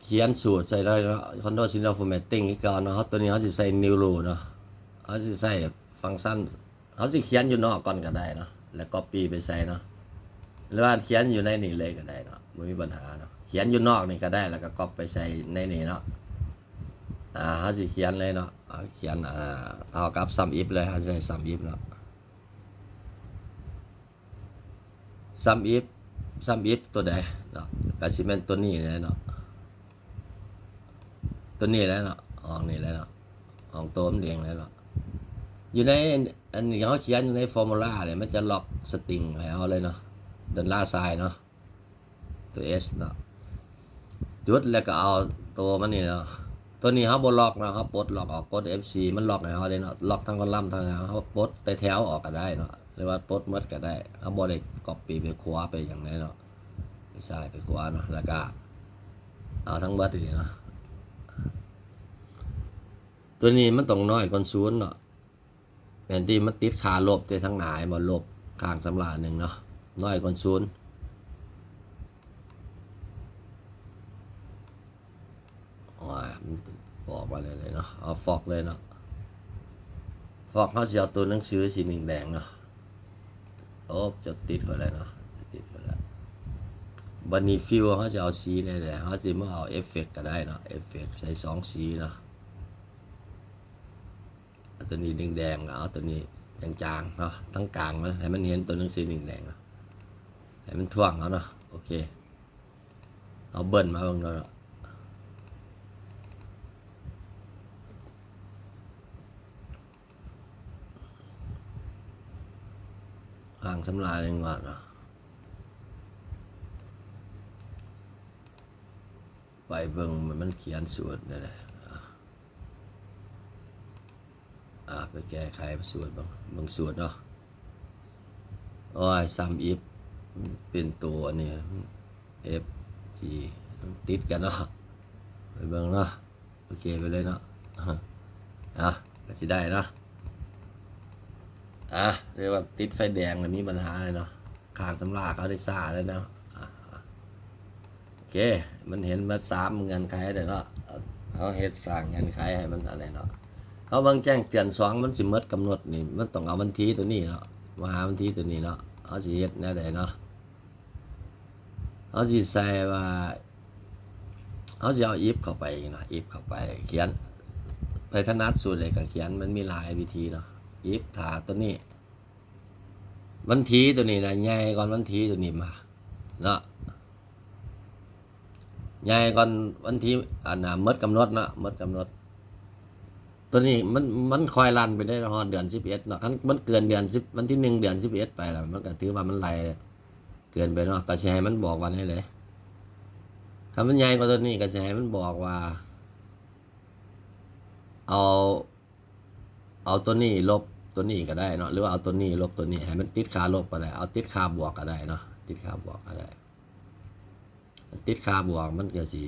ຂຽນສູດໃສ່ໄດ້ເນາະ conditional formatting ຄືເກົ່າເນາະ. ເຮົາ ຕົວນີ້ເຮົາຊິໃສ່ new rule ເນາະ ເຮົາຊິໃສ່ຟັງຊັນ ເຮົາຊິຂຽນຢູ່ນອກກ່ອນກໍໄດ້ເນາະ ແລ້ວ copy ໄປໃສ່ເນາະ ຫຼືວ່າຂຽນຢູ່ໃນນີ້ເລີຍກໍໄດ້ເນາະ ບໍ່ມີບັນຫາເນາະ. ຂຽນຢູ່ນອກນີ້ກໍໄດ້ ແລ້ວກໍ copy ໄປໃສ່ໃນນີ້ເນາະ. ອ່າ ເຮົາຊິຂຽນເລີຍເນາະ ເຮົາຂຽນ ອ່າ ເທົ່າກັບ sum if ເລີຍ ເຮົາຊິໃສ່ sum if ເນາະ. sum if sum if ຕົວໃດເນາະ ກໍຊິແມ່ນຕົວນີ້ແຫຼະເນາະ ຕົວນີ້ແຫຼະເນາະ ຫ້ອງນີ້ແຫຼະເນາະ ຫ້ອງໂຕມັນເອງແຫຼະເນາະ. ຢູ່ໃນອັນນີ້ເຮົາຂຽນຢູ່ໃນ formula ນີ້ ມັນຈະລັອກ string ໃຫ້ເຮົາເລີຍເນາະ dollar sign ເນາະ ຕົວ S ເນາະ ຈຸດ ແລ້ວກໍເອົາຕົວມັນນີ້ເນາະ ຕົວນີ້ເຮົາບໍ່ລັອກເນາະ ເຮົາປົດລັອກອອກ ກົດ F ສີ່ ມັນລັອກໃຫ້ເຮົາເດ້ເນາະ ລັອກທັງ column ທັງຫຍັງ ເຮົາປົດແຕ່ແຖວອອກກໍໄດ້ເນາະ ຫຼືວ່າປົດໝົດກໍໄດ້ ເຮົາບໍ່ໄດ້ copy ໄປຂວາໄປຫຍັງໃດເນາະ ໄປຊ້າຍໄປຂວາເນາະ. ແລ້ວກໍເອົາທັງໝົດນີ້ເນາະ ຕົວນີ້ມັນຕ້ອງນ້ອຍກວ່າສູນເນາະ ແມ່ນທີ່ມັນຕິດຄ່າລົບແຕ່ທາງໜ້າ ເຫັນບໍ່? ລົບຂ້າງຊຳລະໜຶ່ງເນາະ ນ້ອຍກວ່າສູນ. ໂອ້ຍ ມັນອອກມາເລີຍເນາະ ເອົາ font ເລີຍເນາະ font ເຮົາຊິເອົາຕົວໜັງສືສີແດງໆ ເນາະ. ໂອ້ ຈະຕິດຂ້ອຍແລ້ວເນາະ ຈະຕິດຂ້ອຍແລ້ວ. ບັດນີ້ຟິວເຮົາຊິເອົາສີແນວໃດ? ເຮົາຊິມາເອົາເອຟເຟັກກໍໄດ້ເນາະ ເອຟເຟັກໃສ່ສອງສີເນາະ. ເອົາຕົວນີ້ແດງໆ ເອົາຕົວນີ້ຈາງໆເນາະ ທັງກາງມັນ ໃຫ້ມັນເຫັນຕົວໜັງສືແດງໆເນາະ ໃຫ້ມັນຖ່ວງເຮົາເນາະ. ໂອເຄ ເອົາເບິ້ນມາເບິ່ງເນາະ ຂ້າງສຳລາຍັງວ່າເນາະ ໄປເບິ່ງມັນຂຽນສູດແນວໃດ. ອ່າ ໄປແກ້ໄຂສູດເບິ່ງ ເບິ່ງສູດເນາະ. ໂອ້ຍ ຊຳອິບເປັນໂຕອັນນີ້ ເອັຟ ຈີ ຕິດກັນເນາະ ໄປເບິ່ງເນາະ. ໂອເຄ ໄປເລີຍເນາະ ອ່າ ກໍຊິໄດ້ເນາະ. ອ່າ ເລີຍວ່າຕິດໄຟແດງແລ້ວມີບັນຫາເລີຍເນາະ ຂ້າງສຳລາເຂົາໄດ້ຊ້າແລ້ວເນາະ. ອ່າ ໂອເຄ ມັນເຫັນໝົດສາມເງື່ອນໄຂແລ້ວເນາະ ເຮົາເຮັດສ້າງເງື່ອນໄຂໃຫ້ມັນອັນນີ້ເນາະ. ເຮົາເບິ່ງແຈ້ງເຕືອນສອງ ມັນຊິໝົດກຳນົດນີ້ ມັນຕ້ອງເອົາວັນທີຕົວນີ້ເນາະ ມາຫາວັນທີຕົວນີ້ເນາະ. ເຮົາຊິເຮັດແນວໃດເນາະ? ເຮົາຊິໃສ່ວ່າ ເຮົາຊິເອົາອິບເຂົ້າໄປເນາະ ອິບເຂົ້າໄປ ຂຽນ ໃຜຖະໜັດສູດໃດກໍຂຽນ ມັນມີຫຼາຍວິທີເນາະ. ອິບ ຖ້າຕົວນີ້ ວັນທີຕົວນີ້ນະ ໃຫຍ່ກ່ອນວັນທີຕົວນີ້ມາເນາະ ໃຫຍ່ກ່ອນວັນທີ ອັນນ່າ ໝົດກຳນົດເນາະ ໝົດກຳນົດ. ຕົວນີ້ມັນ ມັນຄ່ອຍລັນໄປໄດ້ຮອດເດືອນສິບເອັດເນາະ ຄັນມັນເກີນເດືອນສິບ ວັນທີໜຶ່ງເດືອນສິບເອັດໄປແລ້ວ ມັນກໍຖືວ່າມັນໄລ່ເກີນໄປເນາະ. ກໍຊິໃຫ້ມັນບອກວ່າແນວໃດ? ຄັນມັນໃຫຍ່ກວ່າຕົວນີ້ ກໍຊິໃຫ້ມັນບອກວ່າ ເອົາ ເອົາຕົວນີ້ລົບຕົວນີ້ກໍໄດ້ເນາະ ຫຼືວ່າເອົາຕົວນີ້ລົບຕົວນີ້ ໃຫ້ມັນຕິດຄ່າລົບກໍໄດ້ ເອົາຕິດຄ່າບວກກໍໄດ້ເນາະ ຕິດຄ່າບວກກໍໄດ້ ຕິດຄ່າບວກມັນກໍຊິ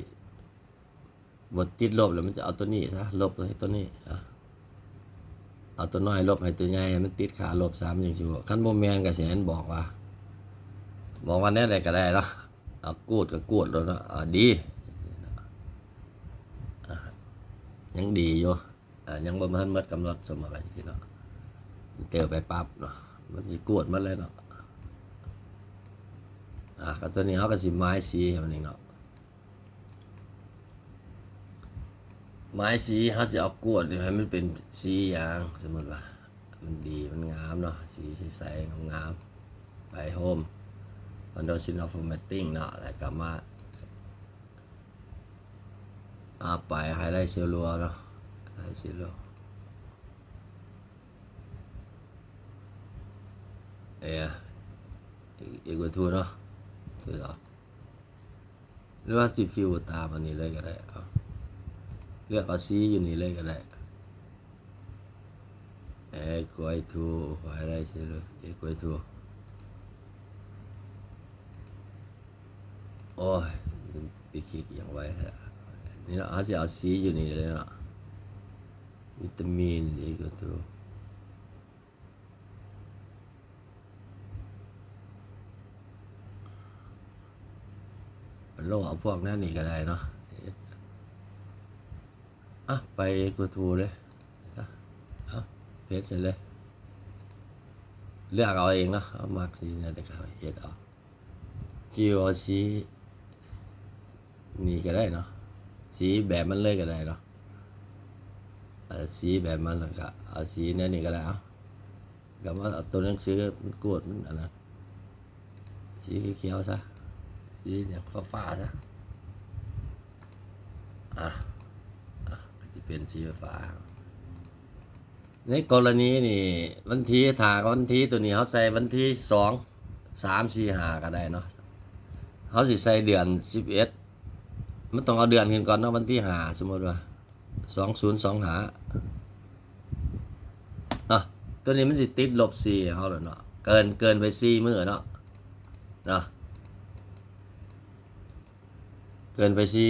ບໍ່ຕິດລົບແລ້ວ ມັນຈະເອົາຕົວນີ້ຊະ ລົບໃຫ້ຕົວນີ້ ເອົາຕົວນ້ອຍລົບໃຫ້ຕົວໃຫຍ່ ໃຫ້ມັນຕິດຄ່າລົບຊະ ມັນຈັ່ງຊິບໍ່ ຄັນບໍ່ແມ່ນກໍຊິໃຫ້ມັນບອກວ່າ ບອກວ່າແນວໃດກໍໄດ້ເນາະ ເອົາ ກູດກໍກູດໂລດເນາະ ເອົາ ດີ ຍັງດີຢູ່ ອ່າ ຍັງບໍ່ທັນໝົດກຳນົດ ສົມມຸດວ່າຈັ່ງຊີ້ເນາະ ເຕີໄປປັບເນາະ ມັນຊິກວດໝົດເລີຍເນາະ. ອ່າ ກໍຕົວນີ້ເຮົາກໍຊິໝາຍສີໃຫ້ມັນເອງເນາະ ໝາຍສີ ເຮົາຊິເອົາກວດໃຫ້ມັນເປັນສີຫຍັງ ສົມມຸດວ່າມັນດີ ມັນງາມເນາະ ສີໃສໆ ງາມໆ ໄປໂຮມ Windows Design Formatting ເນາະ ແລ້ວກໍມາ ອ່າ ໄປ Highlight Cell Rule ເນາະ Highlight Cell Rule ເອີ Equal to ເນາະ ຖືກເອົາ ຫຼືວ່າຊິ Fill ຕາມອັນນີ້ເລີຍກໍໄດ້ ເອົາ ເລືອກເອົາສີຢູ່ນີ້ເລີຍກໍໄດ້ Equal to Highlight Cell Rule Equal to ໂອ້ຍ ໄປຄລິກຫຍັງໄວແທ້ ນີ້ເນາະ ເຮົາຊິເອົາສີຢູ່ນີ້ເລີຍເນາະ ວິຕາມິນ Equal to ໂລ ເອົາພວກແນວນີ້ກໍໄດ້ເນາະ ອ່ະ ໄປ Equal to ເລີຍ ອ່ະ ເຮັດໃສ່ເລີຍ ເລືອກເອົາເອງເນາະ ເຮົາມັກສີແນວໃດກໍເຮັດເອົາ Fill ເອົາສີນີ້ກໍໄດ້ເນາະ ສີແບບມັນເລີຍກໍໄດ້ເນາະ ເອົາສີແບບມັນ ແລ້ວກໍເອົາສີແນວນີ້ກໍໄດ້ ເອົາ ກໍມາເອົາຕົວໜັງສືມັນກວດ ມັນອັນນັ້ນ ສີຂຽວໆຊະ ສີຫຍັງຟ້າໆຊະ ອ່ະ ອ່ະ ກໍຊິເປັນສີຟ້າ. ໃນກໍລະນີນີ້ ວັນທີ ຖ້າວັນທີຕົວນີ້ ເຮົາໃສ່ວັນທີສອງ ສາມ ສີ່ ຫ້າ ກໍໄດ້ເນາະ ເຮົາຊິໃສ່ເດືອນສິບເອັດ ມັນຕ້ອງເອົາເດືອນຂຶ້ນກ່ອນເນາະ ວັນທີຫ້າ ສົມມຸດວ່າ ສອງສູນສອງຫ້າ ອ່ະ ຕົວນີ້ມັນຊິຕິດລົບສີ່ໃຫ້ເຮົາແລ້ວເນາະ ເກີນ ເກີນໄປສີ່ມື້ເນາະ ເນາະ ເກີນໄປສີ່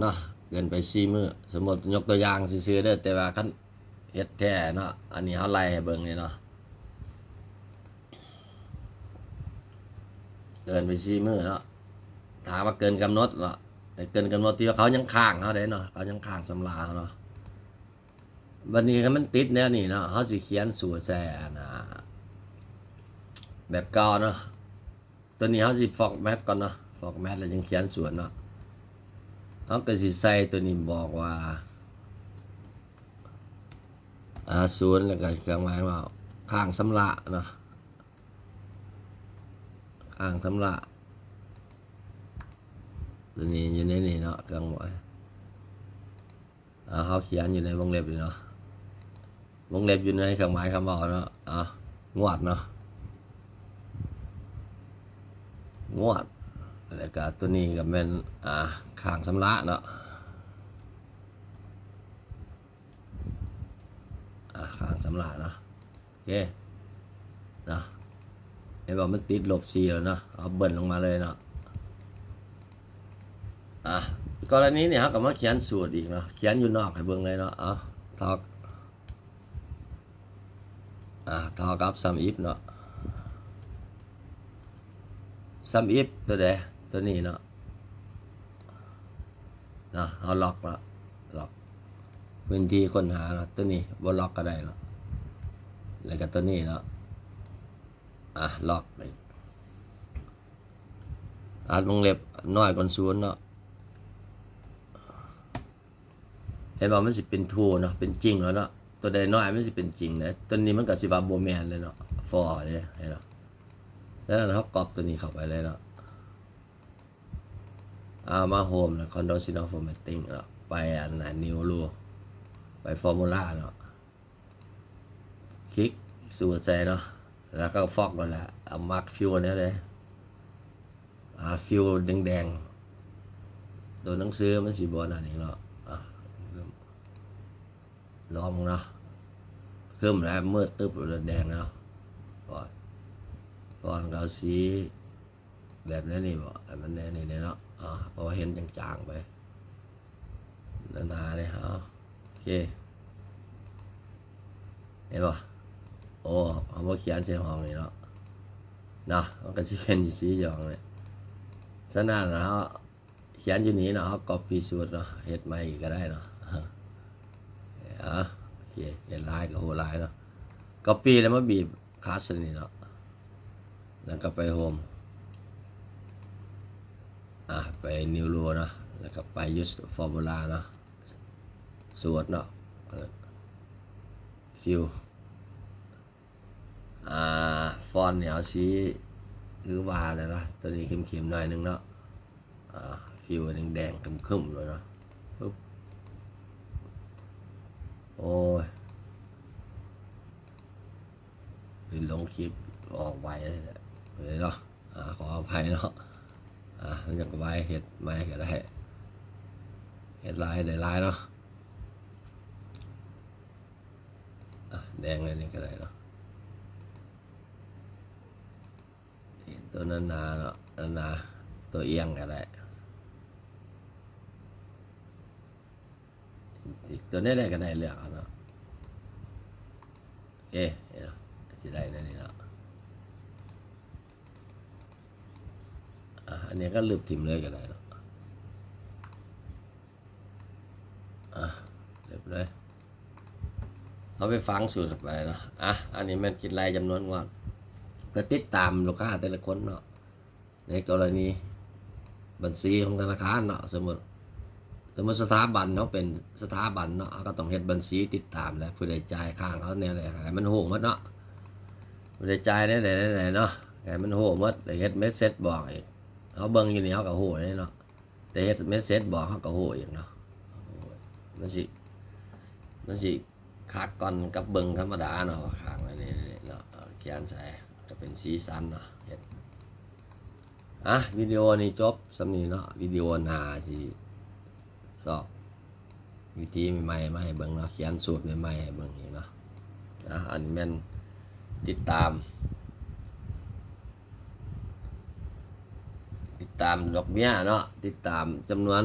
ເນາະ ເກີນໄປສີ່ມື້ ສົມມຸດຍົກຕົວຢ່າງຊື່ໆເດີ ແຕ່ວ່າຄັນເຮັດແທ້ເນາະ ອັນນີ້ເຮົາໄລ່ໃຫ້ເບິ່ງນີ້ເນາະ ເກີນໄປສີ່ມື້ເນາະ ຖ້າວ່າເກີນກຳນົດເນາະ ເກີນກຳນົດທີ່ວ່າເຂົາຍັງຄ້າງເຮົາເດ້ເນາະ ເຂົາຍັງຄ້າງຊຳລະເຮົາເນາະ. ບັດນີ້ຄັນມັນຕິດແນວນີ້ເນາະ ເຮົາຊິຂຽນສູດໃສ່ອັນນ່າ ແບບເກົ່າເນາະ ຕົວນີ້ເຮົາຊິ format ກ່ອນເນາະ ອອກແມັດແລ້ວຈັ່ງຂຽນສວນເນາະ. ເຮົາກໍຊິໃສ່ຕົວນີ້ບອກວ່າ ອາ ສູນ ແລ້ວກໍເຄື່ອງໝາຍວ່າຄ້າງຊຳລະເນາະ, ຄ້າງຊຳລະ ຕົວນີ້ຢູ່ໃນນີ້ເນາະ ເຄື່ອງໝາຍ ອາ ເຮົາຂຽນຢູ່ໃນວົງເລັບນີ້ເນາະ, ວົງເລັບຢູ່ໃນເຄື່ອງໝາຍຄຳເວົ້າເນາະ. ອາ ງວດເນາະ ງວດ ແລ້ວກະຕົວນີ້ກະແມ່ນ ອາ ຄ້າງຊຳລະເນາະ, ອາ ຄ້າງຊຳລະເນາະ. ໂອເຄເນາະ, ເຫັນບໍ່ ມັນຕິດລົບສີ່ແລ້ວເນາະ, ເອົາເບິ່ນລົງມາເລີຍເນາະ. ອາ ກໍລະນີນີ້ເຮົາກໍມາຂຽນສູດອີກເນາະ, ຂຽນຢູ່ນອກໃຫ້ເບິ່ງເລີຍເນາະ. ເອົາ ເທົ່າ ອາ ເທົ່າກັບ sum if ເນາະ, sum if ຕົວໃດ? ຕົວນີ້ເນາະ ເນາະ, ເຮົາລັອກເນາະ, ລັອກ ພື້ນທີ່ຄົ້ນຫາເນາະ, ຕົວນີ້ບໍ່ລັອກກໍໄດ້ເນາະ, ແລ້ວກໍຕົວນີ້ເນາະ ອາ ລັອກອີກ, ອັດວົງເລັບນ້ອຍກວ່າສູນເນາະ. ເຫັນບໍ່ ມັນຊິເປັນ true ເນາະ, ເປັນຈິງແລ້ວເນາະ, ຕົວໃດນ້ອຍມັນຊິເປັນຈິງເດ້, ຕົວນີ້ມັນກໍຊິວ່າບໍ່ແມ່ນເລີຍເນາະ false ເດ້ ເຫັນບໍ່? ສະນັ້ນເຮົາກັອບຕົວນີ້ເຂົ້າໄປເລີຍເນາະ. ເອົາມາ Home ແລ້ວ Control C ເນາະ Formatting ເນາະ, ໄປອັນນັ້ນ New Rule ໄປ Formula ເນາະ, ຄລິກສູດໃສ່ເນາະ, ແລ້ວກໍ Font ນັ້ນແຫຼະ, ເອົາ Mark Fill ແນວໃດ? ອາ Fill ແດງໆ, ຕົວໜັງສືມັນຊິບໍ່ນັ້ນອີກເນາະ. ອາ ລອງເນາະ, ຄຶ້ມແລ້ວ ມືດຕຶບແລ້ວແດງເນາະ. ຟອນ ຟອນກໍເອົາສີແບບແນວນີ້ບໍ, ໃຫ້ມັນແນວນີ້ແດ່ເນາະ. ອາ ເພາະວ່າເຫັນຈາງໆໄປ ໜາໆເດ້. ເອົາ ໂອເຄ ເຫັນບໍ່? ໂອ້ ເຮົາມາຂຽນໃສ່ຫ້ອງນີ້ເນາະ, ເນາະ ມັນກໍຊິເປັນສີຢ່ອງນີ້. ສະນັ້ນເຮົາ ຂຽນຢູ່ນີ້ເນາະ, ເຮົາ copy ສູດເນາະ, ເຮັດໃໝ່ອີກກໍໄດ້ເນາະ. ອາ ໂອເຄ ເຮັດຫຼາຍກໍໂຫຫຼາຍເນາະ, copy ແລ້ວມາບີບຄັດໃສ່ນີ້ເນາະ, ແລ້ວກໍໄປ Home ອາ ໄປ New Rule ເນາະ, ແລ້ວກໍໄປ Use Formula ເນາະ, ສູດເນາະ, ເປີດ Fill ອາ ຟອນນີ້ເອົາສີຄືວ່າແລ້ວເນາະ, ຕົວນີ້ເຂັ້ມໆໜ້ອຍໜຶ່ງເນາະ. ອາ ຟິວແດງໆຄຶ້ມໆໂລດເນາະ. ປຶບ ໂອ້ຍ ເປັນລົງຄລິບອອກໄວເລີຍເນາະ. ອາ ຂໍອະໄພເນາະ, ອາ ມັນຢາກໄວ ເຮັດໃໝ່ກໍໄດ້, ເຮັດຫຼາຍໄດ້ຫຼາຍເນາະ. ອາ ແດງແນວນີ້ກໍໄດ້ເນາະ, ຕົວໜາໆເນາະ, ໜາໆ ຕົວອຽງກໍໄດ້, ຕົວໃດກໍໄດ້ ເລືອກເອົາເນາະ. ເອ ເນາະ ກໍຊິໄດ້ແນວນີ້ເນາະ. ອາ ອັນນີ້ກໍລຶບຖິ້ມເລີຍກໍໄດ້ເນາະ. ອາ ເລີຍ ເອົາໄປຝັງສູດເຂົ້າໄປເນາະ. ອາ ອັນນີ້ແມ່ນຄິດໄລ່ຈຳນວນງວດ ເພື່ອຕິດຕາມລູກຄ້າແຕ່ລະຄົນເນາະ. ໃນກໍລະນີບັນຊີຂອງທະນາຄານເນາະ, ສົມມຸດ ສົມມຸດສະຖາບັນເຮົາເປັນສະຖາບັນເນາະ, ເຮົາກໍຕ້ອງເຮັດບັນຊີຕິດຕາມແຫຼະ, ຜູ້ໃດຈ່າຍຄ້າງເຮົາແນວໃດ ໃຫ້ມັນຮູ້ໝົດເນາະ, ຜູ້ໃດຈ່າຍແນວໃດແນວໃດເນາະ, ໃຫ້ມັນຮູ້ໝົດ, ແລ້ວເຮັດເມັດເສັດບອກອີກ. ເຮົາເບິ່ງຢູ່ນີ້ເຮົາກໍຮູ້ເດ້ເນາະ. ແຕ່ເຮັດເມັດເສັດບອກເຮົາກໍຮູ້ອີກເນາະ, ມັນຊິ ມັນຊິຄັກກ່ອນກັບເບິ່ງທຳມະດາເນາະ, ວ່າຂ້າງອັນນີ້ເນາະ, ຂຽນໃສ່ກໍເປັນສີສັນເນາະ, ເຮັດ. ອາ ວິດີໂອນີ້ຈົບສ່ຳນີ້ເນາະ, ວິດີໂອໜ້າຊິຊອກ ວິທີໃໝ່ໆມາໃຫ້ເບິ່ງເນາະ, ຂຽນສູດໃໝ່ໆໃຫ້ເບິ່ງອີກເນາະ. ອາ ອັນນີ້ແມ່ນຕິດຕາມ ຕິດຕາມດອກເບ້ຍເນາະ, ຕິດຕາມຈຳນວນ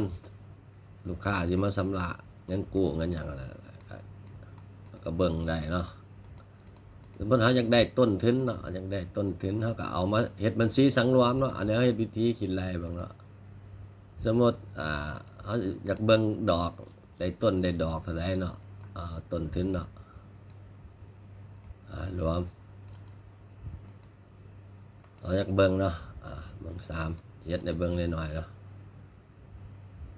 ລູກຄ້າທີ່ມາຊຳລະເງິນກູ້ເງິນຫຍັງຫັ້ນນະ, ກໍເບິ່ງໄດ້ເນາະ. ສົມມຸດເຮົາຢາກໄດ້ຕົ້ນທຶນເນາະ, ຢາກໄດ້ຕົ້ນທຶນ ເຮົາກໍເອົາມາເຮັດບັນຊີສັງລວມເນາະ. ອັນນີ້ເຮົາເຮັດວິທີຄິດໄລ່ເບິ່ງເນາະ. ສົມມຸດ ອາ ເຮົາຢາກເບິ່ງດອກ ໄດ້ຕົ້ນໄດ້ດອກເທົ່າໃດເນາະ, ອາ ຕົ້ນທຶນເນາະ, ອາ ລວມ ເຮົາຢາກເບິ່ງເນາະ, ອາ ເບິ່ງສາມ ເຮັດໃຫ້ເບິ່ງໜ້ອຍໆເນາະ.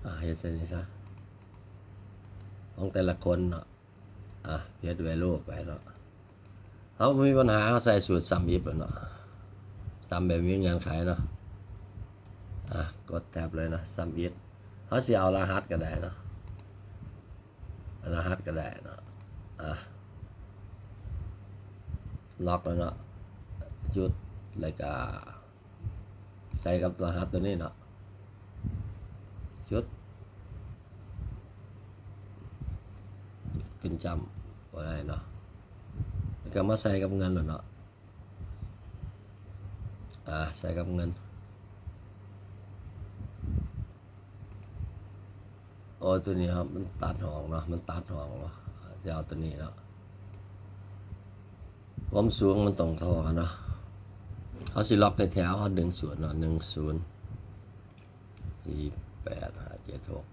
ອາ ເຮັດໃສ່ນີ້ຊະ ຂອງແຕ່ລະຄົນເນາະ. ອາ ເຮັດ value ໄປເນາະ. ເຮົາບໍ່ມີບັນຫາ ເຮົາໃສ່ສູດ sum if ແລ້ວເນາະ, sum ແບບມີເງື່ອນໄຂເນາະ. ອາ ກົດ tab ເລີຍເນາະ sum if. ເຮົາຊິເອົາລະຫັດກໍໄດ້ເນາະ, ລະຫັດກໍໄດ້ເນາະ. ອາ ລັອກແລ້ວເນາະ, ຈຸດ ແລ້ວກໍໃສ່ກັບລະຫັດຕົວນີ້ເນາະ, ຈຸດ ຂຶ້ນຈ້ຳບໍ່ໄດ້ເນາະ, ແລ້ວກໍມາໃສ່ກັບເງິນແລ້ວເນາະ. ອາ ໃສ່ກັບເງິນ. ໂອ້ ຕົວນີ້ເຮົາ ມັນຕັດຫ້ອງເນາະ, ມັນຕັດຫ້ອງເນາະ, ຈະເອົາຕົວນີ້ເນາະ. ຄວາມສູງມັນຕ້ອງເທົ່າກັນເນາະ. ເຮົາຊິລັອກແຖວໆ ເຮົາດຶງສູດເນາະ, ໜຶ່ງສູນ ສີ່ ແປດ ຫ້າ ເຈັດ ຫົກ.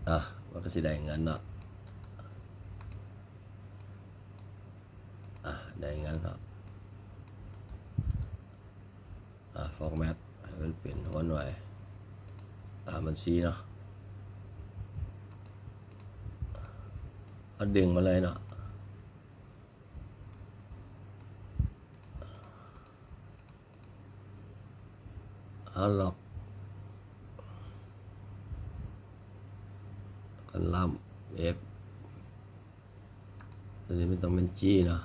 ອາ ມັນກໍຊິໄດ້ເງິນເນາະ. ອາ ໄດ້ເງິນເນາະ. ອາ format ໃຫ້ມັນເປັນຫົວໜ່ວຍຕາມບັນຊີເນາະ. ເຮົາດຶງມາເລີຍເນາະ. ເຮົາລັອກ column F ຕົວນີ້ມັນຕ້ອງແມ່ນ G ເນາະ.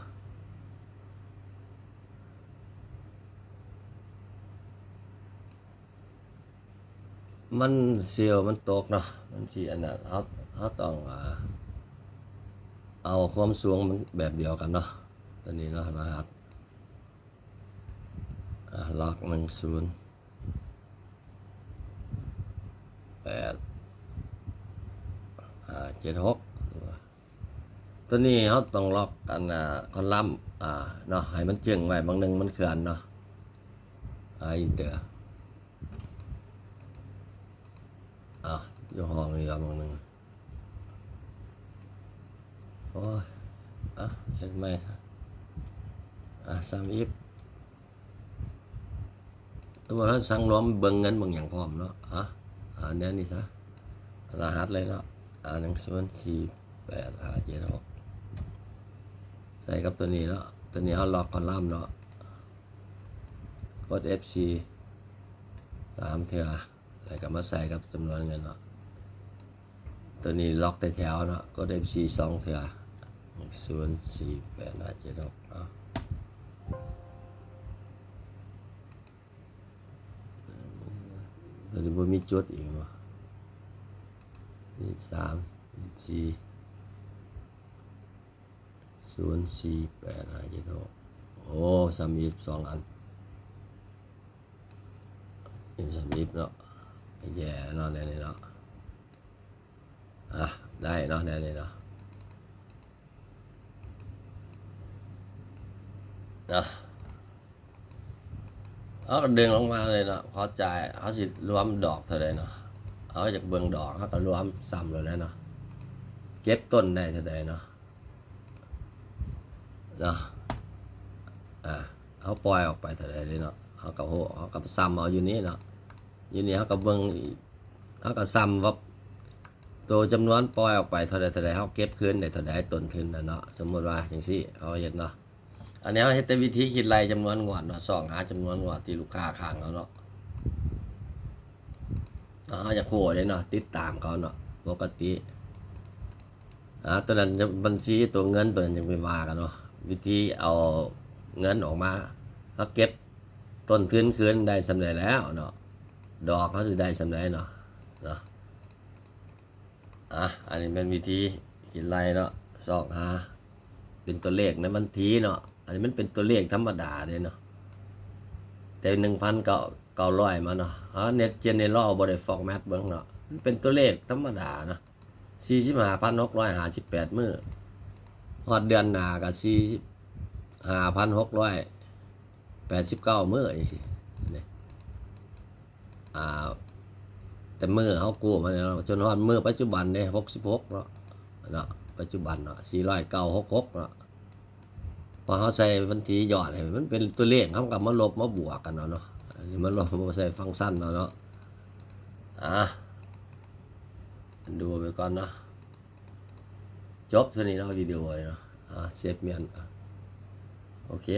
ມັນ cell ມັນຕົກເນາະ, ມັນຊິອັນນັ້ນ ເຮົາ ເຮົາຕ້ອງ ອາ ເອົາຄວາມສູງມັນແບບດຽວກັນເນາະ. ຕົວນີ້ເນາະ ລະຫັດ ອາ ລັອກ ໜຶ່ງສູນ ແປດ ຫ້າ ເຈັດ ຫົກ. ຕົວນີ້ເຮົາຕ້ອງລັອກອັນ ອາ column ອາ ເນາະ ໃຫ້ມັນເຈິງໄວ້, ບາງໜຶ່ງມັນເຄື່ອນເນາະ. ອາ enter. ອາ ຢູ່ຫ້ອງນີ້ລະບາງໜຶ່ງ. ໂອ້ຍ ອາ ເຮັດໃໝ່ຊະ. ອາ sum if ຕົວນັ້ນສັງລວມເບິ່ງເງິນເບິ່ງຫຍັງພ້ອມເນາະ. ອາ ອາ ແນວນີ້ຊະ ລະຫັດເລີຍເນາະ. ອາ ໜຶ່ງສູນສີ່ແປດຫ້າເຈັດຫົກ ໃສ່ກັບຕົວນີ້ເນາະ. ຕົວນີ້ເຮົາລັອກ column ເນາະ, ກົດ F ສີ່ ສາມເທື່ອ ແລ້ວກໍມາໃສ່ກັບຈຳນວນເງິນເນາະ. ຕົວນີ້ລັອກແຕ່ແຖວເນາະ, ກົດ F ສີ່ ສອງເທື່ອ ໜຶ່ງສູນສີ່ແປດຫ້າເຈັດຫົກ. ເອົາ ຕົວນີ້ບໍ່ມີຈຸດອີກບໍ່? ນີ້ ສາມ ສີ່ ສູນສີ່ແປດຫ້າເຈັດຫົກ. ໂອ້ sum if ສອງອັນ. ເປັນ sum if ເນາະ, ແຍ່ເນາະ ແນວນີ້ເນາະ. ອາ ໄດ້ເນາະ ແນວນີ້ເນາະ. ເນາະ ເຮົາກໍດຶງລົງມາເລີຍເນາະ. ພໍຈ່າຍ ເຮົາຊິລວມດອກເທົ່າໃດເນາະ, ເຮົາຢາກເບິ່ງດອກ ເຮົາກໍລວມຊ້ຳໂລດແຫຼະເນາະ. ເກັບຕົ້ນໄດ້ເທົ່າໃດເນາະ. ເນາະ ອາ ເຮົາປ່ອຍອອກໄປເທົ່າໃດເດເນາະ, ເຮົາກໍໂຫ ເຮົາກໍຊ້ຳເອົາຢູ່ນີ້ເນາະ. ຢູ່ນີ້ເຮົາກໍເບິ່ງ ເຮົາກໍຊ້ຳວ່າໂຕຈຳນວນປ່ອຍອອກໄປເທົ່າໃດ ເທົ່າໃດ ເຮົາເກັບຄືນໄດ້ເທົ່າໃດ ຕົ້ນທຶນນະເນາະ. ສົມມຸດວ່າຈັ່ງຊີ້ ເຮົາເຮັດເນາະ. ອັນນີ້ເຮົາເຮັດແຕ່ວິທີຄິດໄລ່ຈຳນວນງວດເນາະ, ຊອກຫາຈຳນວນງວດທີ່ລູກຄ້າຄ້າງເຮົາເນາະ. ເຮົາຢາກຮູ້ເດ້ເນາະ, ຕິດຕາມເຂົາເນາະ ປົກກະຕິ. ອາ ຕົວນັ້ນບັນຊີ ຕົວເງິນ ຕົວນັ້ນຈັ່ງໄປວ່າກັນເນາະ. ວິທີເອົາເງິນອອກມາ ເຮົາເກັບຕົ້ນທຶນຄືນໄດ້ສ່ຳໃດແລ້ວເນາະ, ດອກເຮົາຊິໄດ້ສ່ຳໃດເນາະ ເນາະ. ອາ ອັນນີ້ແມ່ນວິທີຄິດໄລ່ເນາະ, ຊອກຫາເປັນຕົວເລກໃນບັນຊີເນາະ. ອັນນີ້ມັນເປັນຕົວເລກທຳມະດາເດ້ເນາະ, ແຕ່ໜຶ່ງພັນເກົ້າຮ້ອຍມາເນາະ. ເຮົາເຮັດ general ບໍ່ໄດ້ format ເບິ່ງເນາະ, ມັນເປັນຕົວເລກທຳມະດາເນາະ. ສີ່ສິບຫ້າພັນຫົກຮ້ອຍຫ້າສິບແປດມື້, ຮອດເດືອນໜ້າກໍສີ່ສິບຫ້າພັນຫົກຮ້ອຍແປດສິບເກົ້າມື້ ຈັ່ງຊີ້ເດ້. ອາ ແຕ່ມື້ເຮົາກູ້ມາເນາະ ຈົນຮອດມື້ປັດຈຸບັນເດ້ ຫົກສິບຫົກເນາະ, ເນາະ ປັດຈຸບັນເນາະ ສີ່ຮ້ອຍເກົ້າ ຫົກຫົກເນາະ. ພໍເຮົາໃສ່ວັນທີຍອດໃຫ້ມັນເປັນຕົວເລກ ເຮົາກໍມາລົບມາບວກກັນເອົາເນາະ. ອັນນີ້ມາລົບມາໃສ່ຟັງຊັນເອົາເນາະ. ອ່າ ອັນດູໄປກ່ອນເນາະ. ຈົບເທົ່ານີ້ເນາະ ວິດີໂອນີ້ເນາະ. ອ່າ ເຊບເມນ ໂອເຄ.